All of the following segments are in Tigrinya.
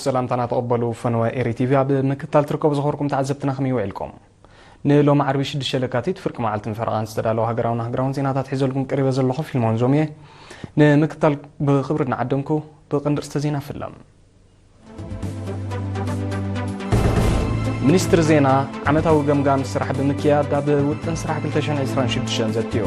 ሰላምታና ተቐበሉ። ፈነወ ኤሪ ቲቪ ኣብ ምክትታል ትርከቡ ዝኸበርኩም ተዓዘብትና ከመይ ውዒልኩም? ንሎሚ ዓርቢ ሽዱሽተ ለካቲት ፍርቂ መዓልትን ፈረቓን ዝተዳለወ ሃገራውን ሃገራውን ዜናታት ሒዘልኩም ቀሪበ ዘለኹ ፊልሞን ዞም እየ። ንምክትታል ብኽብሪ እናዓደምኩ ብቐንዲ ርእስተ ዜና ፍለም። ሚኒስትሪ ዜና ዓመታዊ ገምጋም ስራሕ ብምክያድ ኣብ ውጥን ስራሕ ክልተ ሽሕን ዕስራን ሽዱሽተን ዘትዮ።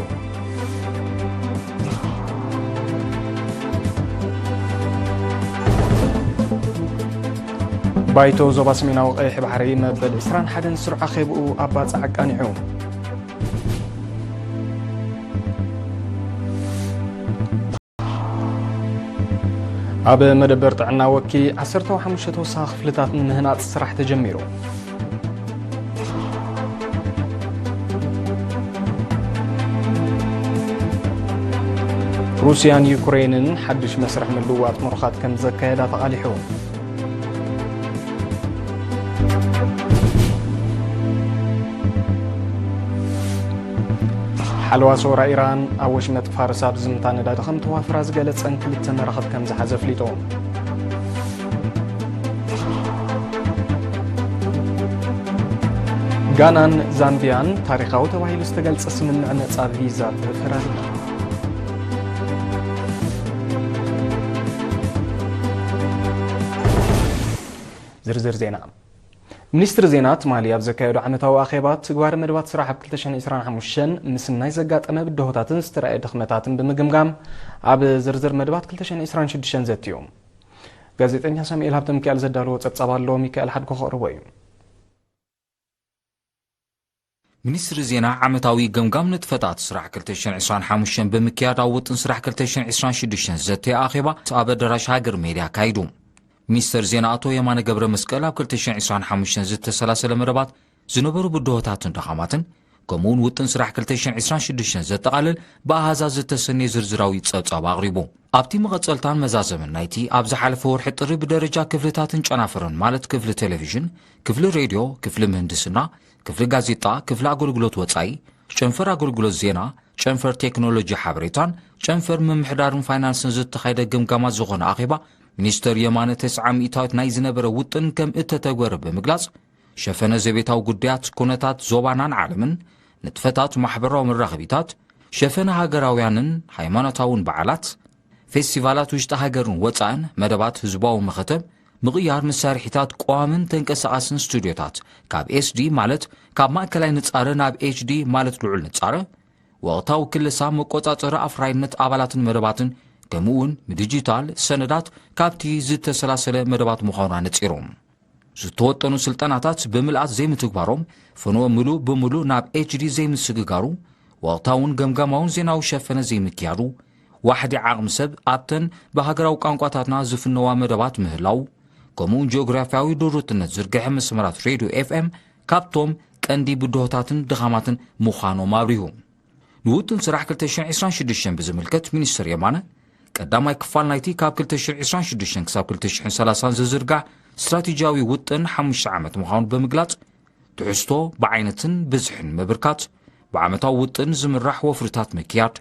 ባይቶ ዞባ ሰሜናዊ ቀይሕ ባሕሪ መበል ዕስራን ሓደን ስሩዕ ኣኼብኡ ኣብ ባጽዕ ኣቃኒዑ። ኣብ መደበር ጥዕና ወኪ ዓሰርተ ሓሙሽተ ተወሳኺ ክፍልታት ንምህናጽ ስራሕ ተጀሚሩ። ሩስያን ዩክሬንን ሓድሽ መስርሕ ምልውዋጥ ምሩኻት ከም ዘካየዳ ተቓሊሑ። ሓለዋ ሰውራ ኢራን ኣብ ወሽመጥ ፋርስ ኣብ ዝምታ ነዳዲ ከም ተዋፍራ ዝገለጸን ክልተ መራኽብ ከም ዝሓዘ ኣፍሊጡ። ጋናን ዛምቢያን ታሪኻዊ ተባሂሉ ዝተገልጸ ስምምዕ ነጻ ቪዛ ተፈራሪመን። ዝርዝር ዜና። ሚኒስትሪ ዜና ትማሊ ኣብ ዘካየዶ ዓመታዊ ኣኼባ ትግባረ መደባት ስራሕ ኣብ ክልተ ሽሕን ዕስራን ሓሙሽተን ምስናይ ዘጋጠመ ብድሆታትን ዝተራእየ ድኽመታትን ብምግምጋም ኣብ ዝርዝር መደባት ክልተ ሽሕን ዕስራን ሽዱሽተን ዘትዩ። ጋዜጠኛ ሳሙኤል ሃብተ ሚካኤል ዘዳለዎ ጸብጻብ ኣሎ፣ ሚካኤል ሓድጎ ከቕርቦ እዩ። ሚኒስትሪ ዜና ዓመታዊ ገምጋም ንጥፈታት ስራሕ ክልተ ሽሕን ዕስራን ሓሙሽተን ብምክያድ ኣብ ውጥን ስራሕ ክልተ ሽሕን ዕስራን ሽዱሽተን ዘተየ ኣኼባ ኣብ ኣዳራሽ ሃገር ሜድያ ኣካይዱ። ሚኒስተር ዜና ኣቶ የማነ ገብረ መስቀል ኣብ ክልተ ሽሕን ዕስራን ሓሙሽተን ዝተሰላሰለ መደባት ዝነበሩ ብድሆታትን ድኻማትን ከምኡውን ውጥን ስራሕ ክልተ ሽሕን ዕስራን ሽዱሽተን ዘጠቓልል ብኣሃዛት ዝተሰነየ ዝርዝራዊ ጸብጻብ ኣቕሪቡ። ኣብቲ መቐጸልታን መዛዘምን ናይቲ ኣብ ዝሓለፈ ወርሒ ጥሪ ብደረጃ ክፍልታትን ጨናፍርን ማለት ክፍሊ ቴሌቪዥን፣ ክፍሊ ሬድዮ፣ ክፍሊ ምህንድስና፣ ክፍሊ ጋዜጣ፣ ክፍሊ ኣገልግሎት ወጻኢ፣ ጨንፈር ኣገልግሎት ዜና፣ ጨንፈር ቴክኖሎጂ ሓበሬታን ጨንፈር ምምሕዳርን ፋይናንስን ዝተኻየደ ግምጋማት ዝኾነ ኣኼባ፣ ሚኒስተር የማነ ተስዓ ሚእታዊት ናይ ዝነበረ ውጥን ከም እተተግበረ ብምግላጽ፣ ሸፈነ ዘቤታዊ ጉዳያት፣ ኩነታት ዞባናን ዓለምን፣ ንጥፈታት ማሕበራዊ መራኸቢታት፣ ሸፈነ ሃገራውያንን ሃይማኖታውን በዓላት፣ ፌስቲቫላት ውሽጢ ሃገርን ወጻእን፣ መደባት ህዝባዊ መኸተ፣ ምቕያር መሳርሒታት ቀዋምን ተንቀሳቓስን ስቱድዮታት ካብ ኤስዲ ማለት ካብ ማእከላይ ንጻረ ናብ ኤችዲ ማለት ልዑል ንጻረ፣ ወቕታዊ ክለሳ መቆጻጸሪ ኣፍራይነት ኣባላትን መደባትን ከምኡ እውን ብዲጂታል ሰነዳት ካብቲ ዝተሰላሰለ መደባት ምዃኑ ኣነጺሩ። ዝተወጠኑ ስልጠናታት ብምልኣት ዘይምትግባሮም፣ ፈነወ ምሉእ ብምሉእ ናብ ኤችዲ ዘይምስግጋሩ፣ ወቕታውን ገምጋማውን ዜናዊ ሸፈነ ዘይምክያዱ፣ ዋሕዲ ዓቕሚ ሰብ ኣብተን ብሃገራዊ ቋንቋታትና ዝፍነዋ መደባት ምህላው፣ ከምኡውን ጂኦግራፍያዊ ድሩትነት ዝርግሐ መስመራት ሬድዮ ኤፍኤም ካብቶም ቀንዲ ብድሆታትን ድኻማትን ምዃኖም ኣብሪሁ። ንውጥን ስራሕ ክልተ ሽሕን ዕስራን ሽዱሽተን ብዝምልከት ሚኒስትር የማነ፣ ቀዳማይ ክፋል ናይቲ ካብ ክልተ ሽሕን ዕስራን ሽዱሽተን ክሳብ ክልተ ሽሕን ሰላሳን ዝዝርጋሕ ስትራቴጂያዊ ውጥን ሓሙሽተ ዓመት ምዃኑ ብምግላጽ፣ ትሕዝቶ ብዓይነትን ብዝሕን ምብርካት፣ ብዓመታዊ ውጥን ዝምራሕ ወፍርታት ምክያድ፣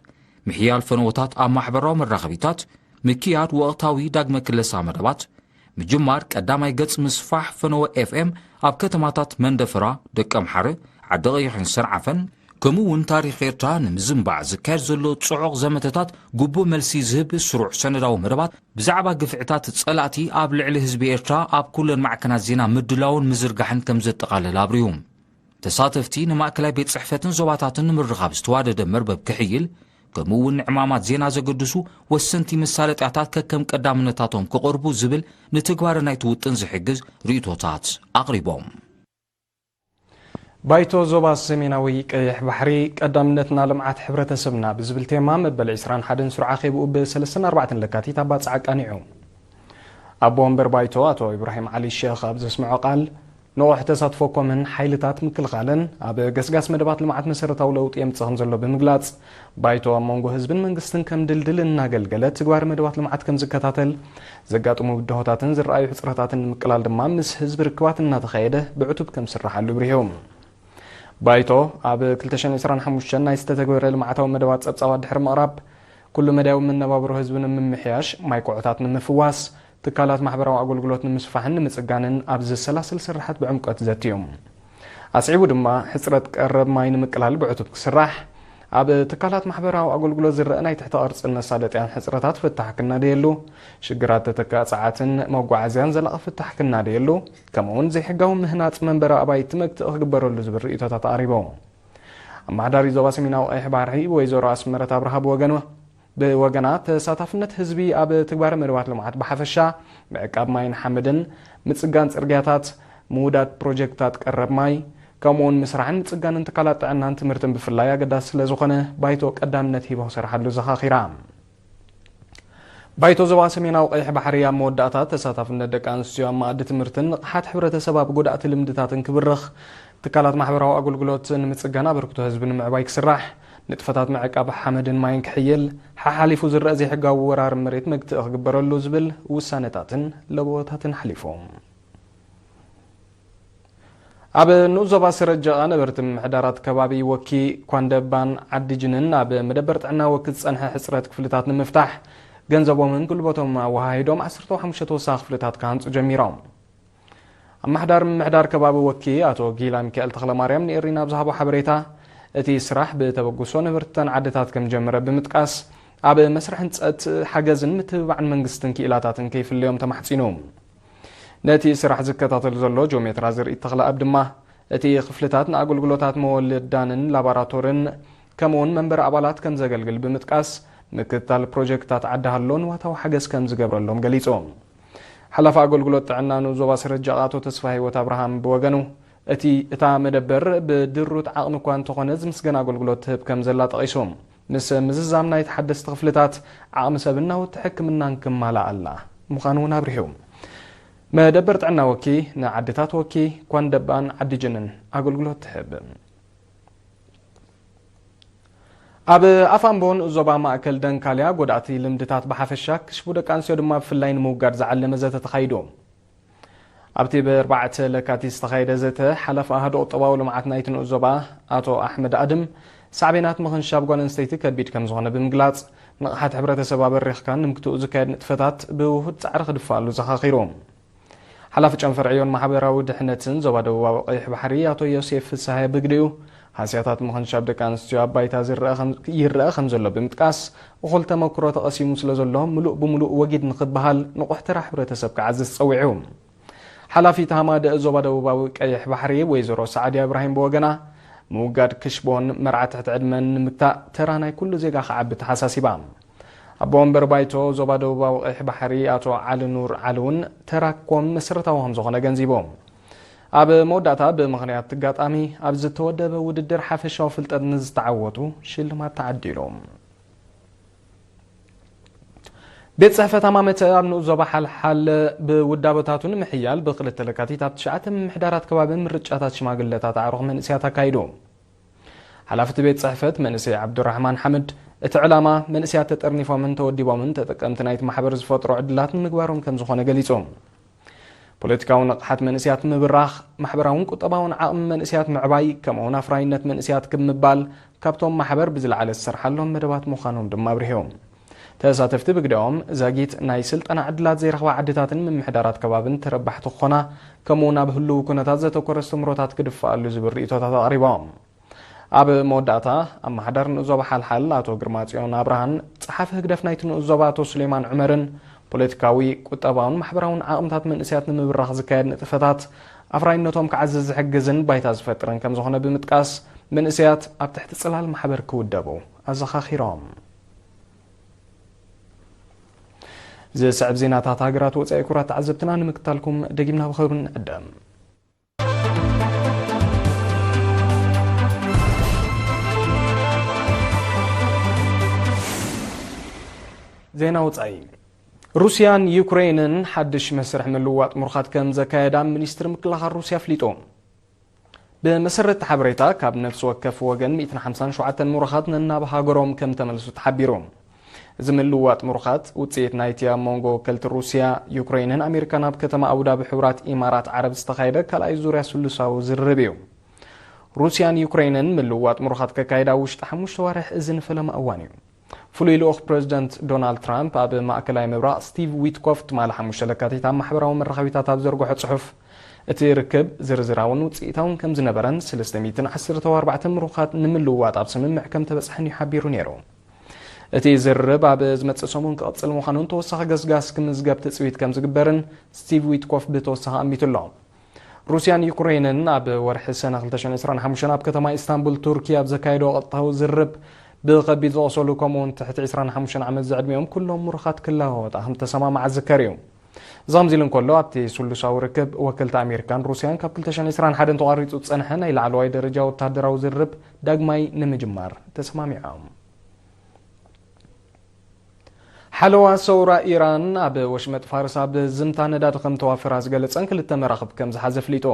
ምሕያል ፈነወታት ኣብ ማሕበራዊ መራኸቢታት፣ ምክያድ ወቕታዊ ዳግመ ክለሳ መደባት፣ ምጅማር ቀዳማይ ገጽ ምስፋሕ ፈነወ ኤፍኤም ኣብ ከተማታት መንደፈራ፣ ደቀምሓረ፣ ዓዲ ቀይሕን ሰንዓፈን፣ ከምኡ እውን ታሪኽ ኤርትራ ንምዝንባዕ ዝካየድ ዘሎ ጽዑቕ ዘመተታት ግቡእ መልሲ ዝህብ ስሩዕ ሰነዳዊ መደባት፣ ብዛዕባ ግፍዕታት ጸላእቲ ኣብ ልዕሊ ህዝቢ ኤርትራ ኣብ ኩለን ማዕከናት ዜና ምድላውን ምዝርጋሕን ከም ዘጠቓልል ኣብሪሁ። ተሳተፍቲ ንማእከላይ ቤት ጽሕፈትን ዞባታትን ንምርኻብ ዝተዋደደ መርበብ ክሕይል፣ ከምኡ እውን ንዕማማት ዜና ዘገድሱ ወሰንቲ መሳለጥያታት ከከም ቀዳምነታቶም ክቐርቡ ዝብል ንትግባረ ናይቲ ውጥን ዝሕግዝ ርእይቶታት ኣቕሪቦም። ባይቶ ዞባ ሰሜናዊ ቀይሕ ባሕሪ ቀዳምነትና ልምዓት ሕብረተሰብና ብዝብል ቴማ መበል ዕስራን ሓደን ስሩዕ ኣኼብኡ ብ ሰለስተን ኣርባዕተን ለካቲት ኣብ ባጽዕ ኣቃኒዑ። ኣቦ ወንበር ባይቶ ኣቶ ኢብራሂም ዓሊ ሼኽ ኣብ ዘስምዖ ቃል፣ ንቑሕ ተሳትፎ ኮምን ሓይልታት ምክልኻልን ኣብ ገስጋስ መደባት ልምዓት መሰረታዊ ለውጢ የምጽእ ከም ዘሎ ብምግላጽ፣ ባይቶ ኣብ መንጎ ህዝብን መንግስትን ከም ድልድል እናገልገለ ትግባረ መደባት ልምዓት ከም ዝከታተል፣ ዘጋጥሙ ብድሆታትን ዝረኣዩ ሕጽረታትን ንምቅላል ድማ ምስ ህዝቢ ርክባት እናተኻየደ ብዕቱብ ከም ዝስርሓሉ ኣብሪሁ። ባይቶ ኣብ ክልተ ሽሕን ዕስራን ሓሙሽተን ናይ ዝተተግበረ ልምዓታዊ መደባት ጸብጻባት ድሕሪ ምቕራብ፣ ኩሉ መዳያዊ መነባብሮ ህዝቢ ንምምሕያሽ፣ ማይ ኩዖታት ንምፍዋስ፣ ትካላት ማሕበራዊ ኣገልግሎት ንምስፋሕን ንምጽጋንን ኣብ ዝሰላስል ስራሓት ብዕምቆት ዘትዮም። ኣስዒቡ ድማ ሕጽረት ቀረብ ማይ ንምቅላል ብዕቱብ ክስራሕ፣ ኣብ ትካላት ማሕበራዊ ኣገልግሎት ዝረአ ናይ ትሕተ ቅርጽን መሳለጥያን ሕጽረታት ፍታሕ ክናደየሉ፣ ሽግራት ተተካእ ጸዓትን መጓዓዝያን ዘላቒ ፍታሕ ክናደየሉ፣ ከምኡውን ዘይሕጋዊ ምህናጽ መንበሪ ኣባይቲ መግትኢ ክግበረሉ ዝብል ርእይቶታት ኣቕሪቦም። ኣመሓዳሪ ዞባ ሰሜናዊ ቀይሕ ባሕሪ ወይዘሮ ኣስመረት ኣብርሃ ብወገኑ፣ ብወገና ተሳታፍነት ህዝቢ ኣብ ትግባረ መደባት ልምዓት ብሓፈሻ፣ ምዕቃብ ማይን ሓመድን፣ ምጽጋን ጽርግያታት፣ ምውዳድ ፕሮጀክትታት ቀረብ ማይ፣ ከምኡውን ምስራሕን ምጽጋንን ትካላት ጥዕናን ትምህርትን ብፍላይ ኣገዳሲ ስለ ዝኾነ ባይቶ ቀዳምነት ሂቦ ክሰርሓሉ ዘኻኺራ። ባይቶ ዞባ ሰሜናዊ ቀይሕ ባሕሪ ኣብ መወዳእታ ተሳታፍነት ደቂ ኣንስትዮ ኣብ መኣዲ ትምህርትን ንቕሓት ሕብረተሰብ ኣብ ጎዳእቲ ልምድታትን ክብርኽ፣ ትካላት ማሕበራዊ ኣገልግሎት ንምጽጋን ኣበርክቶ ህዝቢ ንምዕባይ ክስራሕ፣ ንጥፈታት ምዕቃብ ሓመድን ማይን ክሕይል፣ ሓሓሊፉ ዝረአ ዘይሕጋዊ ወራር መሬት መግትኢ ክግበረሉ ዝብል ውሳነታትን ለበዎታትን ሓሊፎም። ኣብ ንኡስ ዞባ ስረጀቓ ነበርቲ ምምሕዳራት ከባቢ ወኪ፣ ኳንደባን ዓዲጅንን ኣብ መደበር ጥዕና ወኪ ዝጸንሐ ሕጽረት ክፍልታት ንምፍታሕ ገንዘቦምን ጉልበቶምን ኣወሃሂዶም ዓሰርተ ሓሙሽተ ተወሳኺ ክፍልታት ክሃንጹ ጀሚሮም። ኣመሓዳሪ ምምሕዳር ከባቢ ወኪ ኣቶ ጊላ ሚካኤል ተኽለማርያም ንኤሪና ኣብ ዝሃቦ ሓበሬታ፣ እቲ ስራሕ ብተበግሶ ነበርተን ዓድታት ከም ጀመረ ብምጥቃስ፣ ኣብ መስርሕ ህንጸት ሓገዝን ምትብባዕን መንግስትን ክኢላታትን ከይፍለዮም ተማሕጺኑ። ነቲ ስራሕ ዝከታተል ዘሎ ጂኦሜትራ ዝርኢ ተኽለኣብ ድማ፣ እቲ ክፍልታት ንኣገልግሎታት መወልዳንን ላቦራቶርን ከምኡውን መንበሪ ኣባላት ከም ዘገልግል ብምጥቃስ፣ ምክትታል ፕሮጀክትታት ዓዲ ሃሎ ንዋታዊ ሓገዝ ከም ዝገብረሎም ገሊጹ። ሓላፊ ኣገልግሎት ጥዕና ንኡስ ዞባ ስረጃቕ ኣቶ ተስፋ ህይወት ኣብርሃም ብወገኑ፣ እቲ እታ መደበር ብድሩት ዓቕሚ እኳ እንተኾነ ዝምስገን ኣገልግሎት ትህብ ከም ዘላ ጠቒሱ፣ ምስ ምዝዛም ናይ ተሓደስቲ ክፍልታት ዓቕሚ ሰብን ናውቲ ሕክምናን ክማላእ ኣላ ምዃኑ እውን ኣብሪሁ። መደበር ጥዕና ወኪ ንዓድታት ወኪ፣ ኳንደባን ዓዲጅንን ኣገልግሎት ትህብ። ኣብ ኣፋምቦ ንኡስ ዞባ ማእከል ደንካልያ ጎዳእቲ ልምድታት ብሓፈሻ ክሽቡ ደቂ ኣንስትዮ ድማ ብፍላይ ንምውጋድ ዝዓለመ ዘተ ተኻይዱ። ኣብቲ ብኣርባዕተ ለካቲት ዝተኻየደ ዘተ፣ ሓላፊ ኣሃዱ ቁጠባዊ ልምዓት ናይቲ ንኡስ ዞባ ኣቶ ኣሕመድ ኣድም፣ ሳዕቤናት ምኽንሻብ ጓል ኣንስተይቲ ከቢድ ከም ዝኾነ ብምግላጽ፣ ንቕሓት ሕብረተሰብ ኣበሪኽካ ንምግትኡ ዝካየድ ንጥፈታት ብውሁድ ጻዕሪ ክድፋኣሉ ዘኻኺሩ። ሓላፊ ጨንፈር ዕዮን ማሕበራዊ ድሕነትን ዞባ ደቡባዊ ቀይሕ ባሕሪ ኣቶ ዮሴፍ ፍስሃየ ብግዲኡ፣ ሃስያታት ምኽንሻብ ደቂ ኣንስትዮ ኣብ ባይታ ዝረአ ከም፣ ይረአ ከም ዘሎ ብምጥቃስ፣ እኹል ተመክሮ ተቐሲሙ ስለ ዘሎ፣ ምሉእ ብምሉእ ወጊድ ንኽበሃል ንቑሕ ተራ ሕብረተሰብ ክዓዝዝ ጸዊዑ። ሓላፊት ሃማደእ ዞባ ደቡባዊ ቀይሕ ባሕሪ ወይዘሮ ሳዕድያ እብራሂም ብወገና፣ ምውጋድ ክሽቦን መርዓ ትሕቲ ዕድመን ንምግታእ ተራ ናይ ኩሉ ዜጋ ክዓቢ ተሓሳሲባ። ኣቦ ወንበር ባይቶ ዞባ ደቡባዊ ቀይሕ ባሕሪ ኣቶ ዓሊ ኑር ዓሊ እውን ተራ ኮም መሰረታዊ ከም ዝኾነ ገንዚቦም። ኣብ መወዳእታ ብምኽንያት ኣጋጣሚ ኣብ ዝተወደበ ውድድር ሓፈሻዊ ፍልጠት ንዝተዓወቱ ሽልማት ተዓዲሉ። ቤት ጽሕፈት ኣማመተ ኣብ ንኡስ ዞባ ሓልሓል ብውዳበታቱ ንምሕያል ብክልተ ለካቲት ኣብ ትሽዓተ ምምሕዳራት ከባቢ ምርጫታት ሽማግለታት ኣዕሩኽ መንእሰያት ኣካይዱ። ሓላፊ እቲ ቤት ጽሕፈት መንእሰይ ዓብዱራሕማን ሓምድ፣ እቲ ዕላማ መንእሰያት ተጠርኒፎምን ተወዲቦምን ተጠቀምቲ ናይቲ ማሕበር ዝፈጥሮ ዕድላት ንምግባሮም ከም ዝኾነ ገሊጹ። ፖለቲካዊ ንቕሓት መንእሰያት ምብራኽ፣ ማሕበራውን ቁጠባውን ዓቕሚ መንእሰያት ምዕባይ፣ ከምኡውን ኣፍራይነት መንእሰያት ክብ ምባል፣ ካብቶም ማሕበር ብዝለዓለ ዝሰርሓሎም መደባት ምዃኖም ድማ ኣብሪሆም። ተሳተፍቲ ብግደኦም፣ ዛጊት ናይ ስልጠና ዕድላት ዘይረኽባ ዓድታትን ምምሕዳራት ከባብን ተረባሕቲ ክኾና፣ ከምኡውን ኣብ ህልው ኩነታት ዘተኮረ ኣስተምህሮታት ክድፋኣሉ ዝብል ርእይቶታት ኣቕሪቦም። ኣብ መወዳእታ፣ ኣመሓዳሪ ንኡስ ዞባ ሓልሓል ኣቶ ግርማጽዮን ኣብርሃን ጸሓፊ ህግደፍ ናይቲ ንኡስ ዞባ ኣቶ ሱሌማን ዑመርን፣ ፖለቲካዊ፣ ቁጠባውን ማሕበራውን ዓቕምታት መንእሰያት ንምብራኽ ዝካየድ ንጥፈታት ኣፍራይነቶም ክዓዝዝ ዝሕግዝን ባይታ ዝፈጥርን ከም ዝኾነ ብምጥቃስ፣ መንእሰያት ኣብ ትሕቲ ጽላል ማሕበር ክውደቡ ኣዘኻኺሮም። ዝስዕብ ዜናታት ሃገራት ወጻኢ ክቡራት ተዓዘብትና ንምክታልኩም ደጊምና ብኽብሪ ንዕደም። ዜና ወጻኢ። ሩስያን ዩክሬንን ሓድሽ መስርሕ ምልውዋጥ ምሩኻት ከም ዘካየዳ ሚኒስትሪ ምክልኻል ሩስያ ኣፍሊጡ። ብመሰረት እቲ ሓበሬታ፣ ካብ ነፍሲ ወከፍ ወገን ሚእትን ሓምሳን ሸውዓተን ምሩኻት ነናብ ሃገሮም ከም ተመልሱ ተሓቢሩ። እዚ ምልውዋጥ ምሩኻት ውጽኢት ናይቲ ኣብ መንጎ ወከልቲ ሩስያ፣ ዩክሬንን ኣሜሪካን ኣብ ከተማ ኣቡዳቢ ሕቡራት ኢማራት ዓረብ ዝተኻየደ ካልኣይ ዙርያ ስሉሳዊ ዝርርብ እዩ። ሩስያን ዩክሬንን ምልውዋጥ ምሩኻት ከካይዳ ውሽጢ ሓሙሽተ ዋርሕ እዚ ንፈለማ እዋን እዩ። ፍሉይ ልኡኽ ፕረዚደንት ዶናልድ ትራምፕ ኣብ ማእከላይ ምብራቕ ስቲቭ ዊትኮፍ ትማሊ ሓሙሽተ ለካቲት ኣብ ማሕበራዊ መራኸቢታት ኣብ ዘርግሖ ጽሑፍ፣ እቲ ርክብ ዝርዝራውን ውጽኢታውን ከም ዝነበረን ሰለስተ ሚእትን ዓሰርተ ኣርባዕተ ምሩኻት ንምልውዋጥ ኣብ ስምምዕ ከም ተበጽሐን እዩ ሓቢሩ ነይሩ። እቲ ዝርርብ ኣብ ዝመጽእ ሰሙን ክቕጽል ምዃኑን ተወሳኺ ገስጋስ ክምዝገብ ትጽቢት ከም ዝግበርን ስቲቭ ዊትኮፍ ብተወሳኺ ኣሚቱ ኣሎ። ሩስያን ዩክሬንን ኣብ ወርሒ ሰነ ክልተ ሽሕን ዕስራን ሓሙሽተን ኣብ ከተማ ኢስታንቡል ቱርኪ ኣብ ዘካየዶ ቀጥታዊ ዝርርብ ብኸቢድ ዝቖሰሉ ከምኡውን ትሕቲ ዕስራን ሓሙሽተን ዓመት ዝዕድሚኦም ኩሎም ምሩኻት ክለዋወጣ ከም ተሰማምዓ ዝዝከር እዩ። እዚ ከምዚ ኢሉ እንከሎ፣ ኣብቲ ስሉሳዊ ርክብ ወከልቲ ኣሜሪካን ሩስያን ካብ ክልተ ሽሕን ዕስራን ሓደን ተቋሪጹ ዝጸንሐ ናይ ላዕለዋይ ደረጃ ወተሃደራዊ ዝርርብ ዳግማይ ንምጅማር ተሰማሚዖም። ሓለዋ ሰውራ ኢራን ኣብ ወሽመጥ ፋርስ ኣብ ዝምታ ነዳዲ ከም ተዋፈራ ዝገለጸን ክልተ መራኽብ ከም ዝሓዘ ኣፍሊጡ።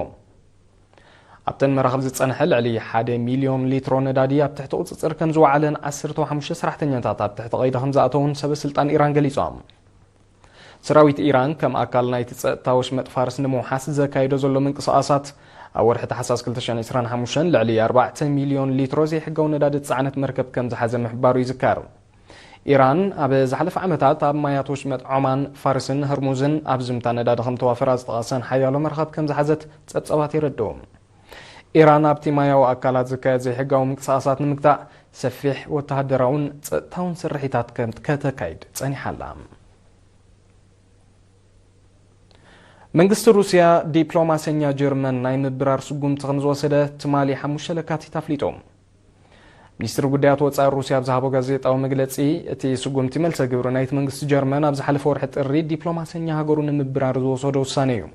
ኣብተን መራኽብ ዝጸንሐ ልዕሊ ሓደ ሚልዮን ሊትሮ ነዳዲ ኣብ ትሕቲ ቁጽጽር ከም ዝወዓለን ዓሰርተ ሓሙሽተ ሰራሕተኛታት ኣብ ትሕቲ ቀይዲ ከም ዝኣተውን ሰበ ስልጣን ኢራን ገሊጾም። ሰራዊት ኢራን ከም ኣካል ናይቲ ጸጥታ ወሽመጥ ፋርስ ንምውሓስ ዘካይዶ ዘሎ ምንቅስቓሳት፣ ኣብ ወርሒ ታሕሳስ ክልተ ሽሕን ዕስራን ሓሙሽተን ልዕሊ ኣርባዕተ ሚልዮን ሊትሮ ዘይሕጋዊ ነዳዲ ዝጸዓነት መርከብ ከም ዝሓዘ ምሕባሩ ይዝከር። ኢራን ኣብ ዝሓለፈ ዓመታት ኣብ ማያት ወሽመጥ ዖማን፣ ፋርስን ህርሙዝን ኣብ ዝምታ ነዳዲ ከም ተዋፈራ ዝጠቐሰን ሓያሎ መራኽብ ከም ዝሓዘት ጸብጻባት የረድኡ። ኢራን ኣብቲ ማያዊ ኣካላት ዝካየድ ዘይሕጋዊ ምንቅስቓሳት ንምግታእ ሰፊሕ ወተሃደራውን ጸጥታውን ስርሒታት ከም ከተካይድ ጸኒሓ ኣላ። መንግስቲ ሩስያ ዲፕሎማሰኛ ጀርመን ናይ ምብራር ስጉምቲ ከም ዝወሰደ ትማሊ ሓሙሽተ ለካቲት ኣፍሊጡ። ሚኒስትሪ ጉዳያት ወጻኢ ሩስያ ኣብ ዝሃቦ ጋዜጣዊ መግለጺ፣ እቲ ስጉምቲ መልሰ ግብሪ ናይቲ መንግስቲ ጀርመን ኣብ ዝሓለፈ ወርሒ ጥሪ ዲፕሎማሰኛ ሃገሩ ንምብራር ዝወሰዶ ውሳነ እዩ።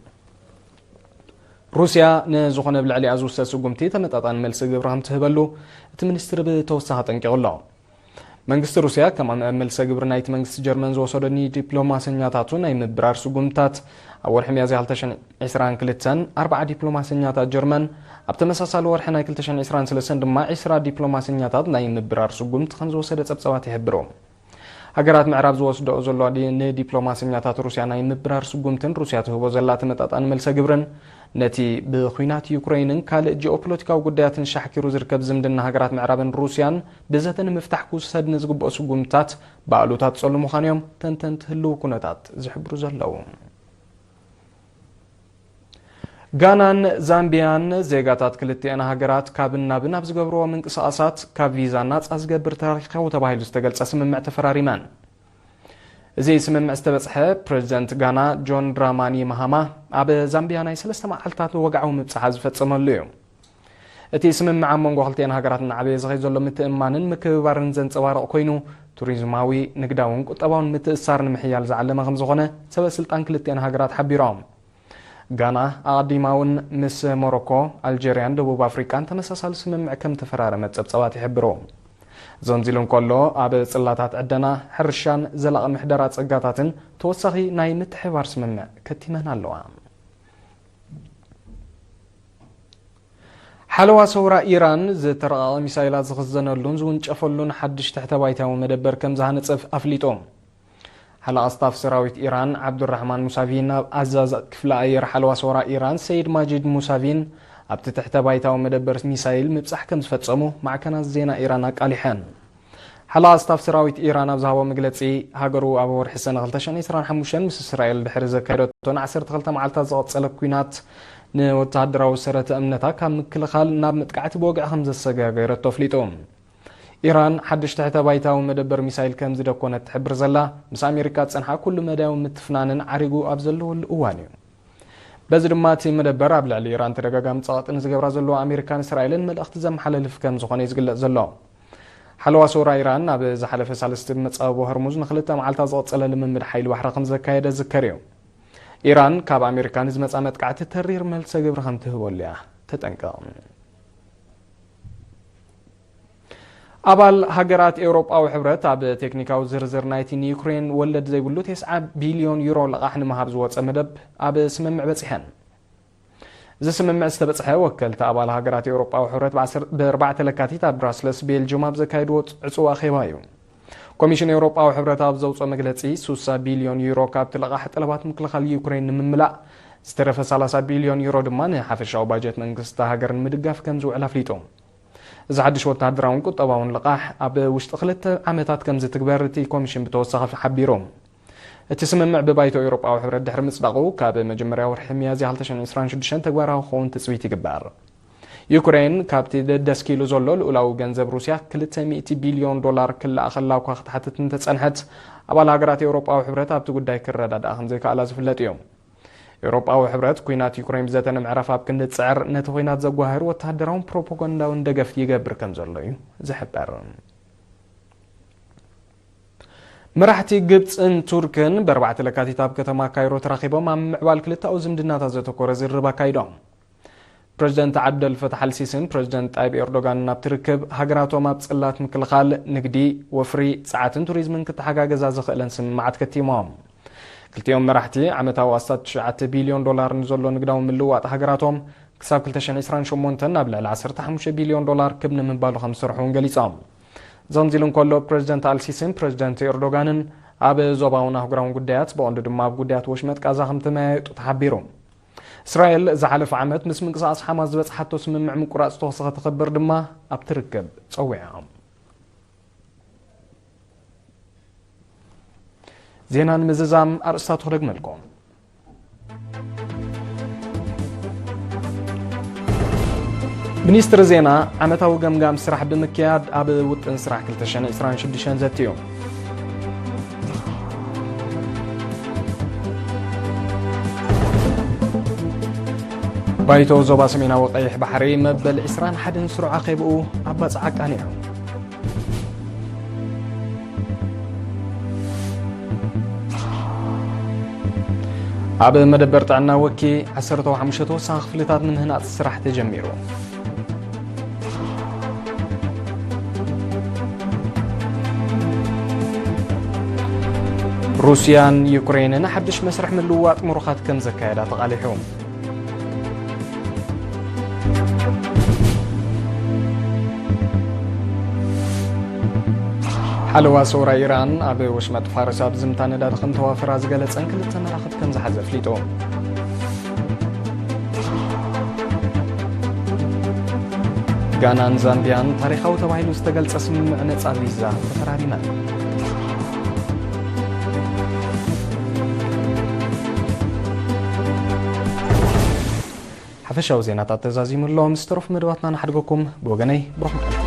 ሩስያ ንዝኾነ ኣብ ልዕሊኣ ዝውሰድ ስጉምቲ ተመጣጣኒ መልሲ ግብሪ ከም ትህበሉ እቲ ሚኒስትሪ ብተወሳኺ ኣጠንቂቑ ኣሎ። መንግስቲ ሩስያ ከም መልሰ ግብሪ ናይቲ መንግስቲ ጀርመን ዝወሰዶ ንዲፕሎማሰኛታቱ ናይ ምብራር ስጉምትታት፣ ኣብ ወርሒ ሚያዝያ ክልተ ሽሕን ዕስራን ክልተን ኣርብዓ ዲፕሎማሰኛታት ጀርመን፣ ኣብ ተመሳሳሊ ወርሒ ናይ ክልተ ሽሕን ዕስራን ሰለስተን ድማ ዕስራ ዲፕሎማሰኛታት ናይ ምብራር ስጉምቲ ከም ዝወሰደ ጸብጻባት ይሕብሩ። ሃገራት ምዕራብ ዝወስደኦ ዘለዋ ዲ-፣ ንዲፕሎማሰኛታት ሩስያ ናይ ምብራር ስጉምትን ሩስያ ትህቦ ዘላ ተመጣጣኒ መልሰ ግብርን፣ ነቲ ብኲናት ዩክረይንን ካልእ ጂኦፖለቲካዊ ጉዳያትን ሻሕኪሩ ዝርከብ ዝምድና ሃገራት ምዕራብን ሩስያን ብዘተ ንምፍታሕ ክውሰድ ንዝግብኦ ስጉምትታት ብኣሉታ ትጸሉ ምዃኑ እዮም ተንተንቲ ህልው ኩነታት ዝሕብሩ ዘለዉ። ጋናን ዛምቢያን ዜጋታት ክልቲኣን ሃገራት ካብን ናብን ኣብ ዝገብርዎ ምንቅስቓሳት ካብ ቪዛ ናጻ ዝገብር ታሪኻዊ ተባሂሉ ዝተገልጸ ስምምዕ ተፈራሪመን። እዚ ስምምዕ ዝተበጽሐ ፕረዚደንት ጋና ጆን ድራማኒ ማሃማ ኣብ ዛምቢያ ናይ ሰለስተ መዓልታት ወግዓዊ ምብጻሕ ዝፈጸመሉ እዩ። እቲ ስምምዕ ኣብ መንጎ ክልቲኣን ሃገራት እናዓበየ ዝኸይድ ዘሎ ምትእምማንን ምክብባርን ዘንጸባርቕ ኮይኑ፣ ቱሪዝማዊ፣ ንግዳውን ቁጠባውን ምትእስሳር ንምሕያል ዝዓለመ ከም ዝኾነ ሰበ ስልጣን ክልቲኣን ሃገራት ሓቢሮም። ጋና ኣቐዲማ እውን ምስ ሞሮኮ፣ ኣልጀርያን ደቡብ ኣፍሪቃን ተመሳሳሊ ስምምዕ ከም ተፈራረመት ጸብጻባት ይሕብሩ። ዘንዚሉ እንከሎ፣ ኣብ ጽላታት ዕደና፣ ሕርሻን ዘላቒ ምሕደራ ጸጋታትን ተወሳኺ ናይ ምትሕብባር ስምምዕ ከቲመን ኣለዋ። ሓለዋ ሰውራ ኢራን ዝተረቐቐ ሚሳይላት ዝኽዘነሉን ዝውንጨፈሉን ሓድሽ ትሕተ ባይታዊ መደበር ከም ዝሃነጸ ኣፍሊጡ። ሓለቓ ስታፍ ሰራዊት ኢራን ዓብዱራሕማን ሙሳቪን ኣብ ኣዛዝ ክፍለ ኣየር ሓለዋ ሰውራ ኢራን ሰይድ ማጂድ ሙሳቪን ኣብቲ ትሕተ ባይታዊ መደበር ሚሳይል ምብጻሕ ከም ዝፈጸሙ ማዕከናት ዜና ኢራን ኣቃሊሐን። ሓለቓ ስታፍ ሰራዊት ኢራን ኣብ ዝሃቦ መግለጺ፣ ሃገሩ ኣብ ወርሒ ሰነ ክልተ ሽሕን ዕስራን ሓሙሽተን ምስ እስራኤል ድሕሪ ዘካየደቶን ዓሰርተ ክልተ መዓልታት ዝቐጸለ ኲናት ንወተሃደራዊ ሰረተ እምነታ ካብ ምክልኻል ናብ መጥቃዕቲ ብወግዒ ከም ዘሰጋገረቶ ኣፍሊጡ። ኢራን ሓድሽ ትሕተ ባይታዊ መደበር ሚሳይል ከም ዝደኮነት ትሕብር ዘላ፣ ምስ ኣሜሪካ ዝጸንሓ ኩሉ መዳያዊ ምትፍናንን ዓሪጉ ኣብ ዘለወሉ እዋን እዩ። በዚ ድማ እቲ መደበር ኣብ ልዕሊ ኢራን ተደጋጋሚ ጸቕጢ ንዝገብራ ዘለዋ ኣሜሪካን እስራኤልን መልእኽቲ ዘመሓላልፍ ከም ዝኾነ እዩ ዝግለጽ ዘሎ። ሓለዋ ሰውራ ኢራን ኣብ ዝሓለፈ ሳልስቲ ብመጻብቦ ሆርሙዝ ንኽልተ መዓልታት ዝቐጸለ ልምምድ ሓይሊ ባሕሪ ከም ዘካየደ ዝዝከር እዩ። ኢራን ካብ ኣሜሪካ ንዝመጻ መጥቃዕቲ ተሪር መልሰ ግብሪ ከም ትህበሉ እያ ተጠንቅቕ። ኣባል ሃገራት ኤውሮጳዊ ሕብረት ኣብ ቴክኒካዊ ዝርዝር ናይቲ ንዩክሬን ወለድ ዘይብሉ ተስዓ ቢልዮን ዩሮ ልቓሕ ንምሃብ ዝወጸ መደብ ኣብ ስምምዕ በጺሐን። እዚ ስምምዕ ዝተበጽሐ ወከልቲ ኣባል ሃገራት ኤውሮጳዊ ሕብረት ብዓሰር-፣ ብኣርባዕተ ለካቲት ኣብ ብራስለስ ቤልጅዩም ኣብ ዘካየድዎ ዕጹው ኣኼባ እዩ። ኮሚሽን ኤውሮጳዊ ሕብረት ኣብ ዘውጽኦ መግለጺ፣ ሱሳ ቢልዮን ዩሮ ካብቲ ልቓሕ ጠለባት ምክልኻል ዩክሬን ንምምላእ፣ ዝተረፈ ሰላሳ ቢልዮን ዩሮ ድማ ንሓፈሻዊ ባጀት መንግስቲ እታ ሃገር ንምድጋፍ ከም ዝውዕል ኣፍሊጡ። እዚ ሓድሽ ወተሃደራውን ቁጠባውን ልቓሕ ኣብ ውሽጢ ክልተ ዓመታት ከም ዝትግበር እቲ ኮሚሽን ብተወሳኺ ሓቢሩ። እቲ ስምምዕ ብባይቶ ኤውሮጳዊ ሕብረት ድሕሪ ምጽዳቑ፣ ካብ መጀመርያ ወርሒ ሚያዝያ ክልተ ሽሕን ዕስራን ሽዱሽተን ተግባራዊ ክኸውን ትጽቢት ይግበር። ዩክሬን ካብቲ ደደስኪሉ ዘሎ ልኡላዊ ገንዘብ ሩስያ ክልተ ሚእቲ ቢልዮን ዶላር ክለኣኸላ እኳ ክትሓትት እንተጸንሐት፣ ኣባል ሃገራት ኤውሮጳዊ ሕብረት ኣብቲ ጉዳይ ክረዳድኣ ከም ዘይከኣላ ዝፍለጥ እዩ። ኤውሮጳዊ ሕብረት ኲናት ዩክሬን ብዘተ ንምዕራፍ ኣብ ክንዲ ዝጽዕር፣ ነቲ ኲናት ዘጓህር ወተሃደራውን ፕሮፓጋንዳውን ደገፍ ይገብር ከም ዘሎ እዩ ዝሕበር። መራሕቲ ግብጽን ቱርክን ብኣርባዕተ ለካቲት ኣብ ከተማ ካይሮ ተራኺቦም ኣብ ምዕባል ክልተኣዊ ዝምድናታት ዘተኮረ ዝርርብ ኣካይዶም። ፕረዚደንት ዓብደል ፈታሕ ኣልሲስን ፕረዚደንት ጣይብ ኤርዶጋንን ኣብቲ ርክብ፣ ሃገራቶም ኣብ ጽላት ምክልኻል፣ ንግዲ፣ ወፍሪ፣ ጸዓትን ቱሪዝምን ክተሓጋገዛ ዘኽእለን ስምምዓት ከቲሞም። ክልቲኦም መራሕቲ፣ ዓመታዊ ኣስታት ትሽዓተ ቢልዮን ዶላር ንዘሎ ንግዳዊ ምልውዋጥ ሃገራቶም ክሳብ ክልተ ሽሕን ዕስራን ሸሞንተን ናብ ልዕሊ ዓሰርተ ሓሙሽተ ቢልዮን ዶላር ክብ ንምባሉ ከም ዝሰርሑ እውን ገሊጾም። እዚ ከምዚ ኢሉ እንከሎ፣ ፕረዚደንት ኣልሲስን ፕረዚደንት ኤርዶጋንን ኣብ ዞባውን ኣህጉራውን ጉዳያት፣ ብቐንዱ ድማ ኣብ ጉዳያት ወሽመጥ ቃዛ ከም ተመያየጡ ተሓቢሩ። እስራኤል ዝሓለፈ ዓመት ምስ ምንቅስቓስ ሓማስ ዝበጽሓቶ ስምምዕ ምቁራጽ ተኹሲ ከተኽብር ድማ ኣብቲ ርክብ ጸዊዖም። ዜና ንምዝዛም ኣርእስታቱ ክደግመልኩም። ሚኒስትሪ ዜና ዓመታዊ ገምጋም ስራሕ ብምክያድ ኣብ ውጥን ስራሕ ክልተ ሽሕን ዕስራን ሽዱሽተን ዘትዩ። ባይቶ ዞባ ሰሜናዊ ቀይሕ ባሕሪ መበል ዕስራን ሓደን ስሩዕ ኣኼብኡ ኣብ ባጽዕ ኣቃኒዑ። ኣብ መደበር ጥዕና ወኪ ዓሰርተ ሓሙሽተ ተወሳኺ ክፍልታት ንምህናጽ ስራሕ ተጀሚሩ። ሩስያን ዩክሬንን ሓድሽ መስርሕ ምልውዋጥ ምሩኻት ከም ዘካየዳ ተቓሊሑ። ሓለዋ ሰውራ ኢራን ኣብ ወሽመጥ ፋርስ ኣብ ዝምታ ነዳዲ ከም ተዋፈራ ዝገለጸን ክልተ መራኽብ ከም ዝሓዘ ኣፍሊጡ። ጋናን ዛምቢያን ታሪኻዊ ተባሂሉ ዝተገልጸ ስምምዕ ነጻ ቪዛ ተፈራሪመን። ሓፈሻዊ ዜናታት ተዛዚሙ ኣሎ። ምስ ተረፉ መደባትና ንሓድገኩም። ብወገነይ ብሩኽ መዓልቲ።